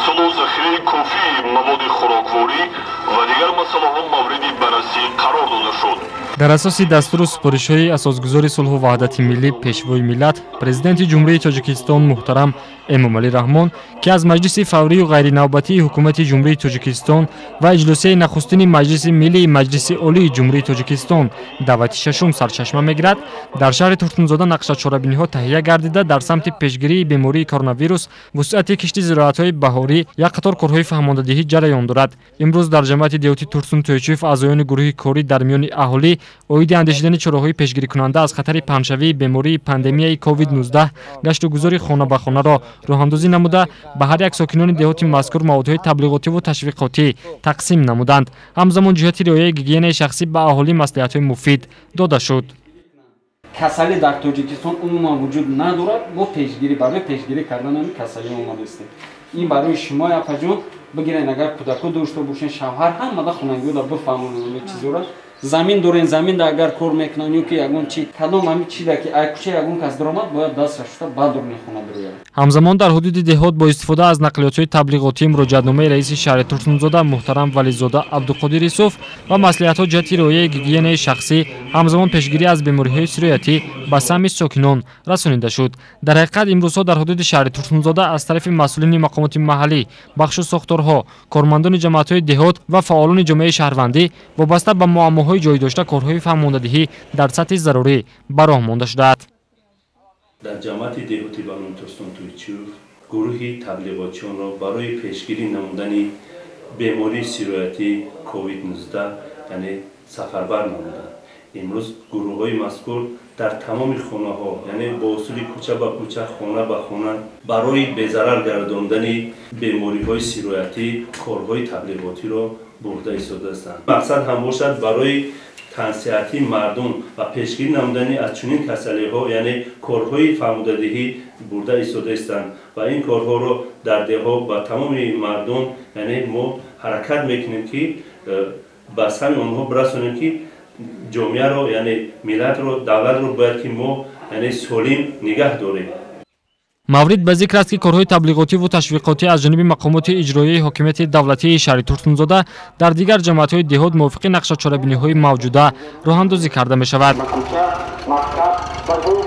Истеҳсолу захираи кофии маводи хӯрокворӣ ва дигар масъалаҳо мавриди баррасӣ қарор дода шуд. Дар асоси дастуру супоришҳои асосгузори сулҳу ваҳдати миллӣ, Пешвои миллат, Президенти Ҷумҳурии Тоҷикистон муҳтарам Эмомалӣ Раҳмон, ки аз Маҷлиси фаврию ғайринавбатии Ҳукумати Ҷумҳурии Тоҷикистон ва иҷлосияи нахустини Маҷлиси Миллии Маҷлиси Олии Ҷумҳурии Тоҷикистон даъвати шашум сарчашма мегирад, дар шаҳри Турсунзода нақшачорабиниҳо таҳия гардида, дар самти пешгирии бемории коронавирус, вусъати кишти зироатҳои баҳорӣ як қатор корҳои фаҳмондадиҳӣ ҷараён дорад. Имрӯз дар ҷамоати деҳоти Турсун Тӯйчиев аъзоёни гурӯҳи корӣ дар миёни аҳолӣ оиди андешидани чораҳои пешгирикунанда аз хатари паҳншавии бемории пандемияи COVID-19 гашту гузори хона ба хонаро роҳандозӣ намуда, ба ҳар як сокинони деҳоти мазкур маводҳои таблиғотиву ташвиқотӣ тақсим намуданд. Ҳамзамон ҷиҳати риояи гигиенаи шахсӣ ба аҳолӣ маслиҳатҳои муфид дода шуд. Касалӣ дар Тоҷикистон умуман вуҷуд надорад. Мо пешгирӣ барои пешгирӣ кардан ҳамин касалӣ омадастем. Ин барои шумо, апаҷон, бигирен, агар кӯдако дошта бошен, шавҳар, ҳамада хонагиёда бифаҳмонем чизора. Замин дорен, заминда агар кор мекунан ё ки ягон чи кадом ҳамин чида ки ай кӯча ягон кас даромад, бояд дастра шуста, баъд дурни хона бирояд. Ҳамзамон дар ҳудуди деҳот бо истифода аз нақлиётҳои таблиғотӣ муроҷиатномаи раиси шаҳри Турсунзода муҳтарам Вализода Абдуқодир Юсуф ва маслиҳатҳо ҷиҳати риояи гигиенаи шахсӣ, ҳамзамон пешгирӣ аз бемориҳои сироятӣ ба самъи сокинон расонида шуд. Дар ҳақиқат, имрӯзҳо дар ҳудуди шаҳри Турсунзода аз тарафи масъулини мақомоти маҳаллӣ, бахшу сохторҳо, кормандони ҷамоатҳои деҳот ва фаъолони ҷомеаи шаҳрвандӣ вобаста ба муаммоҳои ҷой дошта корҳои фаҳмондадиҳӣ дар сатҳи зарурӣ ба роҳ монда шудааст. Дар ҷамоати деҳоти ба номи Турсун Тӯйчиев гурӯҳи таблиғотчионро барои пешгирӣ намудани бемории сироятӣ COVID-19, яъне, сафарбар намуданд. Имрӯз гурӯҳҳои мазкур дар тамоми хонаҳо, яъне бо усули кӯча ба кӯча, хона ба хона, барои безарар гардондани бемориҳои сироятӣ корҳои таблиғотиро бурда истодаастанд. Мақсад ҳам бошад барои тансиҳатии мардум ва пешгирӣ намудани аз чунин касалиҳо, яъне корҳои фаҳмудадиҳӣ бурда истодаистанд ва ин корҳоро дар деҳҳо ба тамоми мардум, яъне мо ҳаракат мекунем, ки ба самъи онҳо бирасонем, ки ҷомеаро, яъне миллатро, давлатро бояд ки мо, яъне, солим нигаҳ дорем. Маврид ба зикр аст, ки корҳои таблиғотиву ташвиқотӣ аз ҷониби мақомоти иҷроияи ҳокимияти давлатии шаҳри Турсунзода дар дигар ҷамоатҳои деҳот мувофиқи нақшачорабиниҳои мавҷуда роҳандозӣ карда мешавад. Мактаб ва ҷои